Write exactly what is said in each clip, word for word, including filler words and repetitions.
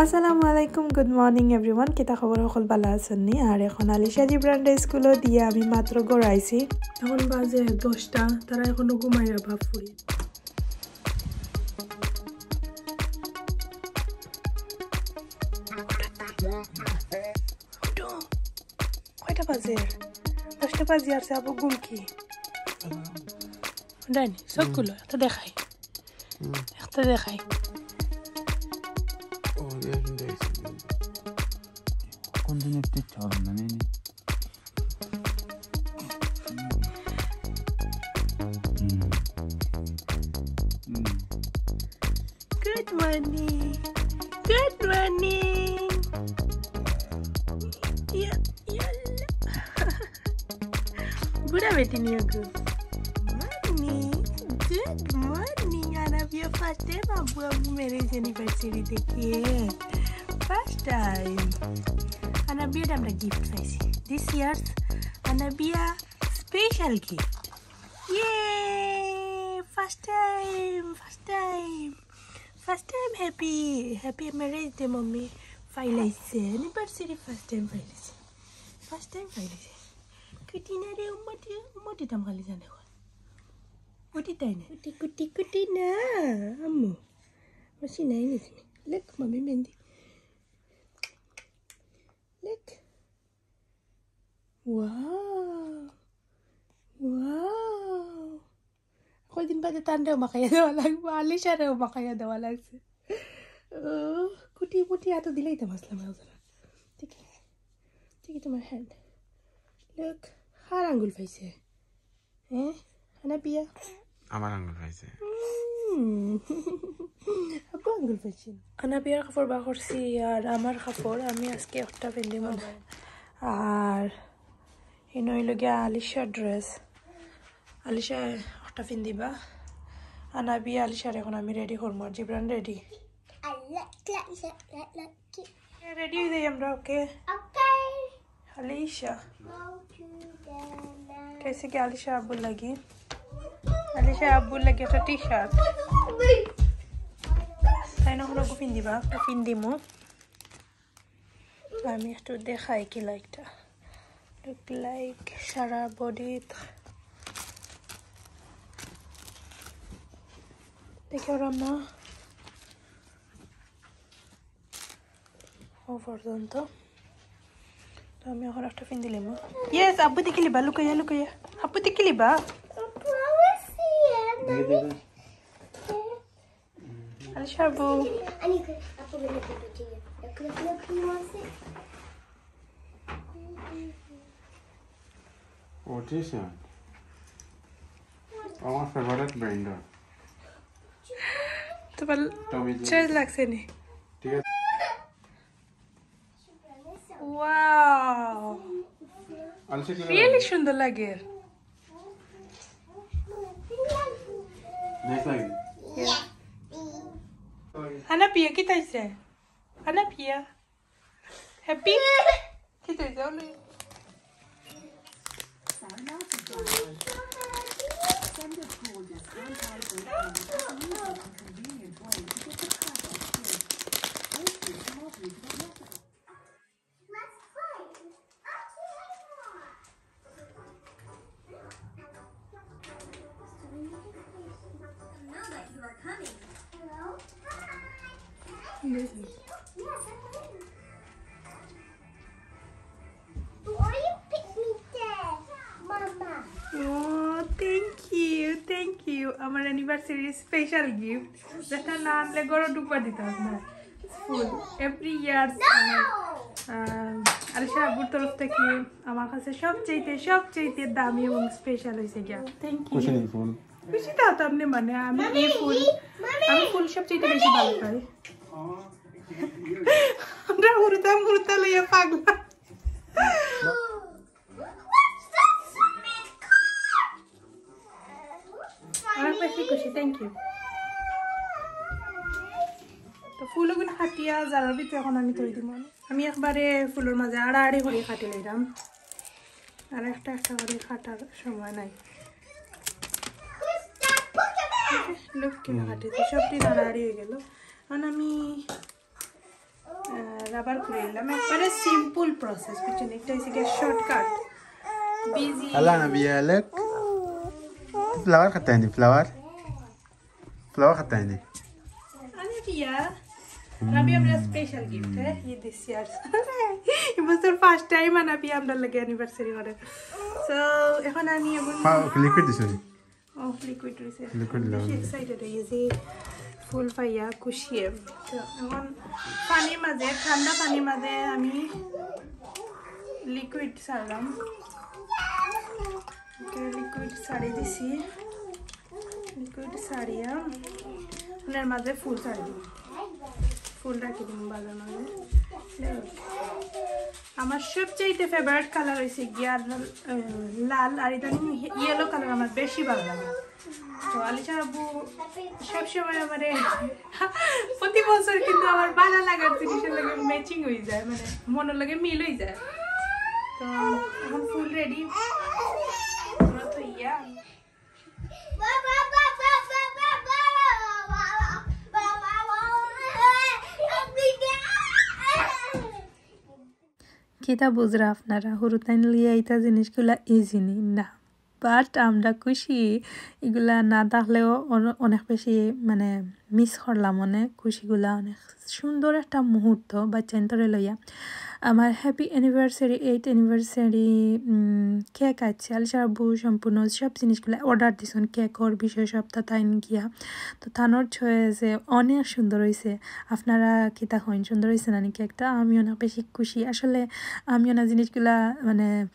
আসসালামু আলাইকুম, good morning everyone। কিতা খবর, হকল ভালা আছইন নি? আর এখন আলিশা জিবরানরে স্কুলো দিয়া আমি মাত্র ঘর আইছি। এখন বাজে দশটা, তারা এখনো ঘুমাইরা বাপ ফুরি। উঠো। কয়টা বাজে? দশটা বাজে আর সে আবু ঘুম কি? ডাইনি, সবগুলো একটা দেখাই। হুম। একটা দেখাই। ও, দিয়ে এখন দেখছি। কোন দিন একটু চল না, নেই, নেই। হুম। হুম। Good morning. Good morning. ইয়া, ইয়াল্লা। বুড়া বেটি নিও গো। Morning. Good morning. Anabia first time আব্বু আম্মু marriage anniversary দেখে। First time. আনাবিয়ারে আমরা gift পাইছি। This year's Anabia special gift. Yay! First time, first time, first time happy, happy marriage day, mommy. ফাইলাইছে, anniversary first time ফাইলাইছে, first time ফাইলাইছে। কুটি না রে, উম্মতি, উম্মতি তাম খালি জানে কর। কুটি তাই না? কুটি, কুটি, কুটি না, আম্মু। বেশি নাই নিছি। Look, mommy mehndi. Look. Wow. Wow. কয়দিন বাদে তানরেও মাখাইয়া দেওয়া লাগবো, আলিশারেও মাখাইয়া দেওয়া লাগছে। ও, কুটি মুটি এত দিলেই তো মাসলা মাছ ধরা। দেখি, দেখি তোমার hand। Look, কার আঙ্গুল পাইছে? হ্যাঁ? আনাবিয়া? আমার আঙ্গুল পাইছে। হুম। আব্বু আঙ্গুল পাইছে। আনাবিয়ার কাপড় বার করছি আর আমার কাপড় আমি আজকে একটা পিন্দিমু। আর ইনো অইলো গিয়া আলিশার dress। আলিশা একটা পিন্দিবা। আনাবিয়া আলিশার এখন আমি ready করমু আর জিবরান ready। Ready অই যাই আমরা, okay? Okay. Alisha. Go to the left. কেসে কি আলিশা আব্বুর লাগি? আলিশা আব্বুর লাগি একটা T-shirt। তাই না হলো গো পিন্দিবা, একটা পিন্দিমু। আমি একটু দেখাই কি লাগটা। Look like সারা body। দেখো রাম্মা। ও পর্যন্ত। তো আমি এখন একটা পিন্দিলিমু। Yes, আব্বু দেখিলিবা, লুকাইয়া, লুকাইয়া। আব্বু দেখিলিবা। আলিশা আব্বু। What is that? আমার favorite brand। তোমার Tommy Hilfiger। Choice লাগছে নি? ঠিক আছে। Wow. আলিশা কি really লাগে? সুন্দর লাগে। Nice লাগে। Yeah. আনাবিয়া কিতা অইছে? আনাবিয়া। Happy? কিতা অইছে? Oh, thank you, thank you. আমার anniversary special gift, যেটা না আনলে ঘরো ঢুকবার দিতাম না। Full, every year। আহ, আলিশা আব্বুর তরফ থাকি আমার কাছে সবচাইতে, সবচাইতে দামি এবং special অইছে গিয়া। Thank you। খুশি নি ফুল? খুশি তো আপনি মানে, আমি এই ফুল, আমি ফুল সবচাইতে বেশি ভালা পাই। আমরা হুরুতা মুরুতা লইয়া পাগলা। অনেক বেশি খুশি, thank you। তো ফুলগুলো কাটিয়া জারার ভিতরে এখন আমি থই দিমু। আমি একবারে ফুলর মাঝে আড়াআড়ি করি কাটি লইলাম, আর একটা একটা করি কাটার সময় নাই। Look কিলা কাটি, তো সবটি আড়াআড়ি অই গেল। এখন আমি রাবার করে নিলাম। একবারে সিম্পল প্রসেস, বুঝছেন? একটা হচ্ছে গিয়ে শর্টকাট। বিজি। আলা না বিয়া লেক। ফ্লাওয়ার খাতে আনি, ফ্লাওয়ার। ফ্লাওয়ার খাতে আনি। আনাবিয়া। আনাবিয়া আমরা স্পেশাল গিফট, হ্যাঁ, এই দিছি আর। এই বছর ফার্স্ট টাইম আনাবিয়া আমরা লাগে অ্যানিভার্সারি করে। সো এখন আমি এমন লিকুইড দিছো নি? ও, লিকুইড রয়েছে। লিকুইড বেশি লাগানো। এক্সাইটেড হয়ে গেছি। ফুল পাইয়া খুশি আমি। তো এখন পানির মাঝে, ঠান্ডা পানির মাঝে আমি লিকুইড ছাড়লাম। ওকে, লিকুইড ছাড়ি দিছি। লিকুইড ছাড়িয়া ফুলের মাঝে ফুল ছাড়ি দিই। ফুল রাখি দিই বাজার মাঝে। আমার সবচেয়ে ফেভারিট কালার হয়েছে গিয়া লাল, আহ, লাল, আর ইদানিং ইয়েলো কালার আমার বেশি ভালো লাগে। তো আলিশা আব্বু সবসময় আমারে প্রতি বছর কিন্তু আমার ভালো লাগার জিনিসের লগে ম্যাচিং হয়ে যায়, মানে মনের লগে মিল হয়ে যায়। তো এখন ফুল রেডি। তো ইয়া কিতা বুঝরা আপনারা, হুরুতাইন লইয়া ইতা জিনিসগুলা ইজি নি না, বাট আমরা খুশি। এগুলা না থাকলেও অন- অনেক বেশি মানে মিস করলাম অনেক খুশিগুলা। অনেক সুন্দর একটা মুহূর্ত বাচ্চাইন্তরে লইয়া। আমার happy anniversary, eight anniversary cake আছে। আলিশা আব্বু সম্পূর্ণ সব জিনিসগুলা অর্ডার দিছইন, কেকর বিষয় সব তাইন গিয়া। তো তানর চয়েসে অনেক সুন্দর হয়েছে। আপনারা কিতা কইন, সুন্দর হয়েছে না নি কেকটা? আমি অনেক বেশি খুশি আসলে। আমি অনেক জিনিসগুলা মানে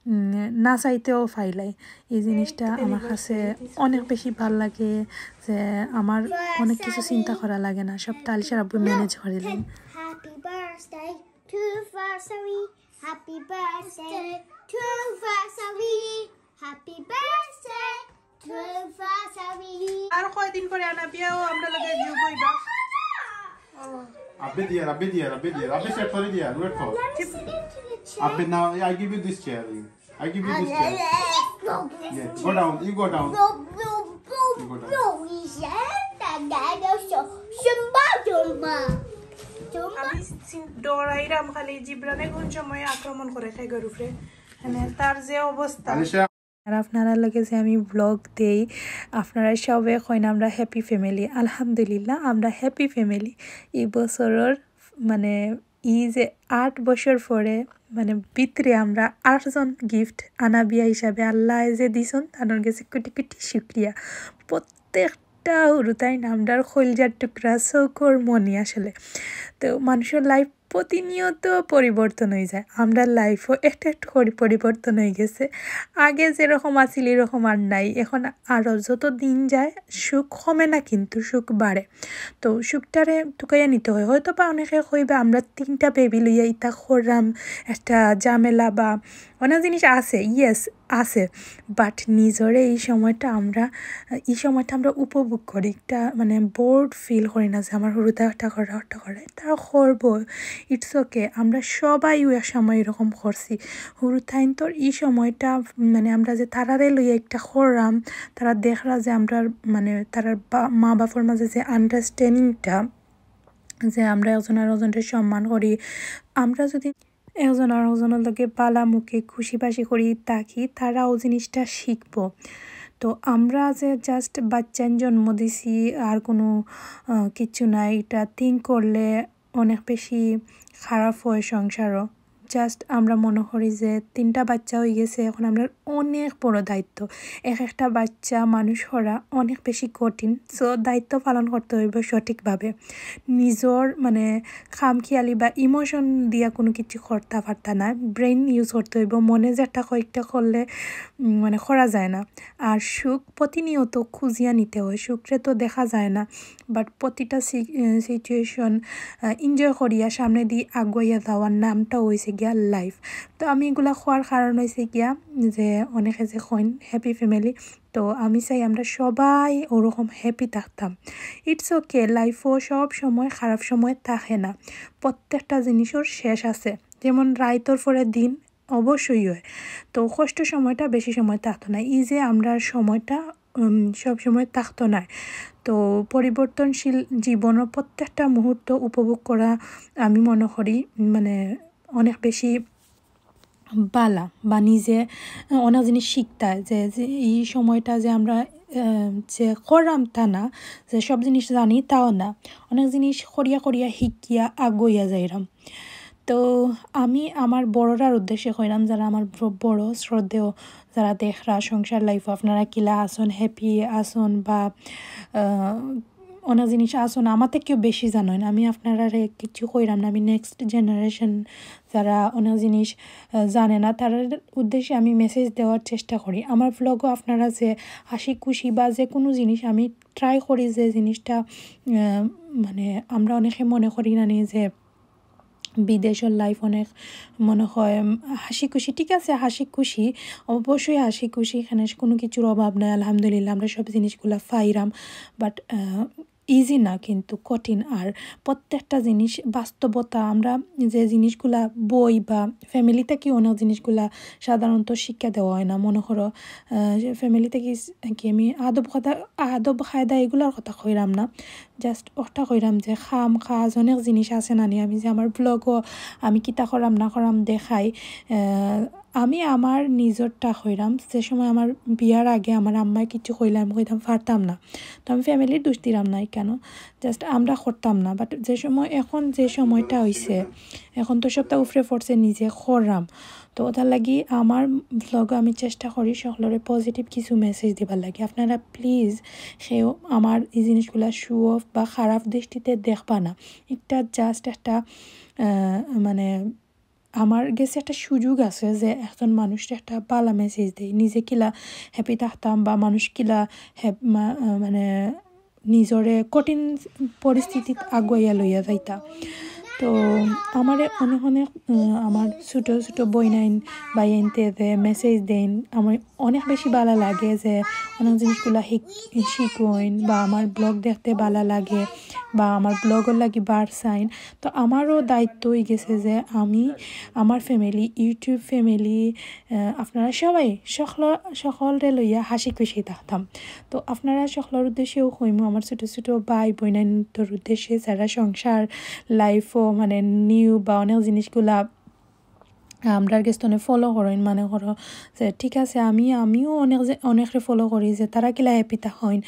উম, না চাইতেও পাইলাই। এই জিনিসটা আমার কাছে অনেক বেশি ভালো লাগে যে আমার অনেক কিছু চিন্তা করা লাগে না, সবটা আলিশার আব্বু ম্যানেজ করে দিলেন। Happy birthday to Vasari. Happy birthday to Vasari. Happy birthday to Vasari. আর কয়দিন পরে আনাবিয়াও আমরা লগে যোগ হইবা। Abbe dear, Abbe dear, Abbe dear, Abbe set for dear, wait for. Abbe now, I give you this chair. I give you this chair. Yeah, go down, you go down. You go down. আমি চিন- ডরাইরাম খালি জিব্রানে কোন সময় আক্রমণ করে খাই গরুফরে। মানে তার যে অবস্থা। Alisha. আর আপনারা লগে যে আমি ব্লগ দেই, আপনারা সবে কইন আমরা হ্যাপি ফ্যামিলি। আলহামদুলিল্লাহ, আমরা হ্যাপি ফ্যামিলি। এই বছরর মানে এই যে আট বছর পরে মানে ভিতরে আমরা আটজন গিফট আনাবিয়া হিসাবে আল্লাহ যে দিছইন, তানর গেছে কোটি কোটি শুক্রিয়া। প্রত্যেকটা হুরুতাইন আমরার কইলজার টুকরা, চউখর মনি আসলে। তো মানুষর লাইফ প্রতিনিয়ত পরিবর্তন হয়ে যায়, আমরা লাইফও একটু একটু করে পরিবর্তন হয়ে গেছে। আগে যেরকম আছিল এরকম আর নাই। এখন আরও যত দিন যায় সুখ কমে না, কিন্তু সুখ বাড়ে। তো সুখটারে তুকাইয়া নিতে হয়। হয়তো বা অনেকে কইবা আমরা তিনটা বেবি লইয়া ইতা করলাম, একটা ঝামেলা বা অনেক জিনিস আছে, ইয়েস আছে, বাট নিজরে এই সময়টা আমরা এই সময়টা আমরা উপভোগ করি। একটা মানে বোর্ড ফিল করি না যে আমার হুরুতা একটা করে, একটা করে, তারা করবো, ইটস ওকে। আমরা সবাই ওই এক সময় এরকম করছি। হুরুতাইন্তর এই সময়টা মানে আমরা যে তারারে লইয়া একটা করলাম, তারা দেখরা যে আমরা মানে তারার বা- মা বাপর মাঝে যে আন্ডারস্ট্যান্ডিংটা, যে আমরা একজন আর একজনকে সম্মান করি, আমরা যদি একজন আর একজনের লগে বালা মুখে খুশি বাসি করি থাকি, তারাও জিনিসটা শিখবো। তো আমরা যে জাস্ট বাচ্চাইন জন্ম দিছি আর কোনো আহ, কিচ্ছু নাই, এটা থিঙ্ক করলে অনেক বেশি খারাপ হয় সংসারও। জাস্ট আমরা মনে করি যে তিনটা বাচ্চা হয়ে গেছে, এখন আমরা অনেক বড় দায়িত্ব। এক একটা বাচ্চা মানুষ করা অনেক বেশি কঠিন। সো দায়িত্ব পালন করতে হইব সঠিকভাবে। নিজর মানে খামখেয়ালি বা ইমোশন দিয়া কোনো কিছু করতে পারতা না, ব্রেইন ইউজ করতে হইব। মনে যেটা কয়েকটা করলে উম, মানে করা যায় না। আর সুখ প্রতিনিয়ত খুঁজিয়া নিতে হয়, সুখরে তো দেখা যায় না, বাট প্রতিটা সিচুয়েশন এনজয় করিয়া সামনে দিয়ে আগুয়াইয়া যাওয়ার নামটা হয়েছে গিয়া লাইফ। তো আমি এগুলা কওয়ার কারণ হয়েছে গিয়া যে অনেকে যে কইন হ্যাপি ফ্যামিলি, তো আমি চাই আমরা সবাই ওরকম হ্যাপি থাকতাম। ইটস ওকে, লাইফও সব সময় খারাপ সময় থাকে না, প্রত্যেকটা জিনিসের শেষ আছে। যেমন রাইতর পরে দিন অবশ্যই হয়, তো কষ্ট সময়টা বেশি সময় থাকতো না। এই যে আমরা সময়টা উম, সব সময় থাকতো না, তো পরিবর্তনশীল জীবনর প্রত্যেকটা মুহূর্ত উপভোগ করা আমি মনে করি মানে অনেক বেশি বালা বা নিজে অনেক জিনিস শিখতা যে, যে এই সময়টা যে আমরা, আহ, যে করলাম তা না, যে সব জিনিস জানি তাও না, অনেক জিনিস করিয়া করিয়া শিখিয়া আগুয়াইয়া যাইরাম। তো আমি আমার বড়রার উদ্দেশ্যে কইরাম, যারা আমার ব-, বড় শ্রদ্ধেয়, যারা দেখরা সংসার life আপনারা কিলা আছইন, happy আছইন বা, আহ, অনেক জিনিস আছইন আমার থাকিও বেশি জানইন। আমি আপনারারে কিচ্ছু কইরাম না, আমি next generation যারা অনেক জিনিস, আহ, জানে না, তারার উদ্দেশ্যে আমি message দেওয়ার চেষ্টা করি। আমার vlogও আপনারা যে হাসি খুশি বা যে কোনো জিনিস আমি try করি যে জিনিসটা, আহ, মানে আমরা অনেকে মনে করি না নি যে বিদেশর life অনেক মনে হয়, উম, হাসি খুশি, ঠিক আছে, হাসি খুশি, অবশ্যই হাসি খুশি, এখানে কোনো কিছুর অভাব নাই, আলহামদুলিল্লাহ, আমরা সব জিনিসগুলা পাইরাম। But, আহ, easy না, কিন্তু কঠিন। আর প্রত্যেকটা জিনিস বাস্তবতা, আমরা যে জিনিসগুলা বই বা family থাকি অনেক জিনিসগুলা সাধারণত শিক্ষা দেওয়া হয় না। মনে করো, আহ, যে family থাকি স-, কি আমি আদব কথা, আদব কায়দা এগুলার কথা কইরাম না, just ওটা কইরাম যে কাম কাজ অনেক জিনিস আছে না নি, আমি যে আমার vlogও আমি কিতা করাম না করাম দেখাই। আহ, আমি আমার নিজরটা কইরাম, যে সময় আমার বিয়ার আগে আমার আম্মায় কিছু কইলে আমি কইতাম পারতাম না, তো আমি familyর দোষ দিরাম না কেন, just আমরা করতাম না। But যে সময়, এখন যে সময়টা হইছে, এখন তো সবটা উপরে পড়ছে, নিজে কররাম। তো ওটার লাগি আমার vlogও আমি চেষ্টা করি সকলরে positive কিছু message দিবার লাগি। আপনারা please কেউ আমার এই জিনিসগুলা show off বা খারাপ দৃষ্টিতে দেখবা না। এটা just একটা, আহ, মানে আমার গেছে একটা সুযোগ আছে যে একজন মানুষরে একটা বালা message দেই, নিজে কিলা happy থাকতাম বা মানুষ কিলা হ্যাপ-, মা-, আহ, মানে নিজরে কঠিন পরিস্থিতিত আগুয়াইয়া লইয়া যাইতা। তো আমারে অনেক অনেক, আহ, আমার ছোট ছোট বইনাইন ভাইয়াইন্তে যে message দেইন, আমার অনেক বেশি বালা লাগে যে অনেক জিনিসগুলা শিক-, শিখইন বা আমার vlog দেখতে বালা লাগে বা আমার vlogর লাগি বাড়ছাইন। তো আমারও দায়িত্ব হয়ে গেছে যে আমি আমার family, YouTube family, আহ, আপনারা সবাই সকল-, সকলরে লইয়া হাসি খুশি থাকতাম। তো আপনারা সকলর উদ্দেশ্যেও কইমু, আমার ছোট ছোট ভাই বইনাইন্তর উদ্দেশ্যে, যারা সংসার lifeও মানে new বা অনেক জিনিসগুলা আমরার গেছ তনে follow করইন, মনে করো যে ঠিক আছে, আমি, আমিও অনেক যে, অনেকরে follow করি যে তারা কিলা happy থাকইন,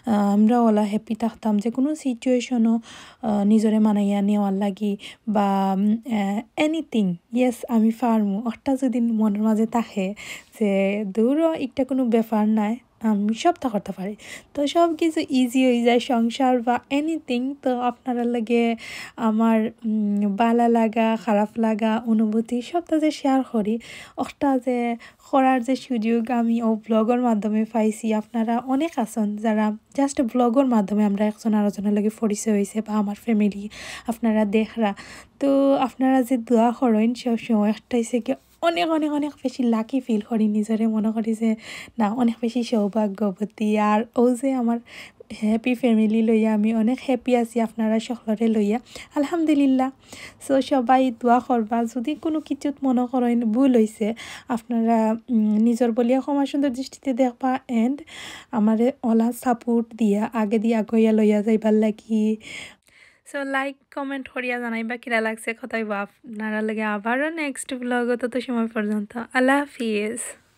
আহ, আমরা ওলা happy থাকতাম যে কোনো situationও, আহ, নিজরে মানাইয়া নেওয়ার লাগি বা, উম, আহ, anything, yes, আমি পারমু, ওটা যদি মনর মাঝে থাকে যে দূরও একটা কোনো ব্যাপার নাই, আমি সবটা করতে পারি। তো সব কিছু easy হয়ে যায়, সংসার বা anything। তো আপনারার লগে আমার, উম, বালা লাগা, খারাপ লাগা, অনুভূতি সবটা যে share করি, ওটা যে করার যে সুযোগ আমি ও vlogর মাধ্যমে পাইছি। আপনারা অনেক আছইন যারা just vlogর মাধ্যমে আমরা একজন আরেকজনর লগে পরিচয় হইছে বা আমার family আপনারা দেখরা। তো আপনারা যে দোয়া করইন সব সময়, একটা হইছে কি অনেক, অনেক, অনেক বেশি lucky feel করি নিজরে, মনে করি যে না, অনেক বেশি সৌভাগ্যবতী। আর ও যে আমার happy family লইয়া আমি অনেক happy আছি, আপনারা সকলরে লইয়া, আলহামদুলিল্লাহ। So সবাই দোয়া করবা, যদি কোনো কিছুত মনে করইন ভুল হইছে, আপনারা, উম, নিজর বলিয়া ক্ষমা সুন্দর দৃষ্টিতে দেখবা and আমারে ওলা support দিয়া আগে দিয়া আগুয়াইয়া লইয়া যাইবার লাগি। So like, comment করিয়া জানাইবা কিলা লাগছে, কথা হইব আপনারা লগে আবারও next vlogও। তত সময় পর্যন্ত আল্লাহ হাফিজ।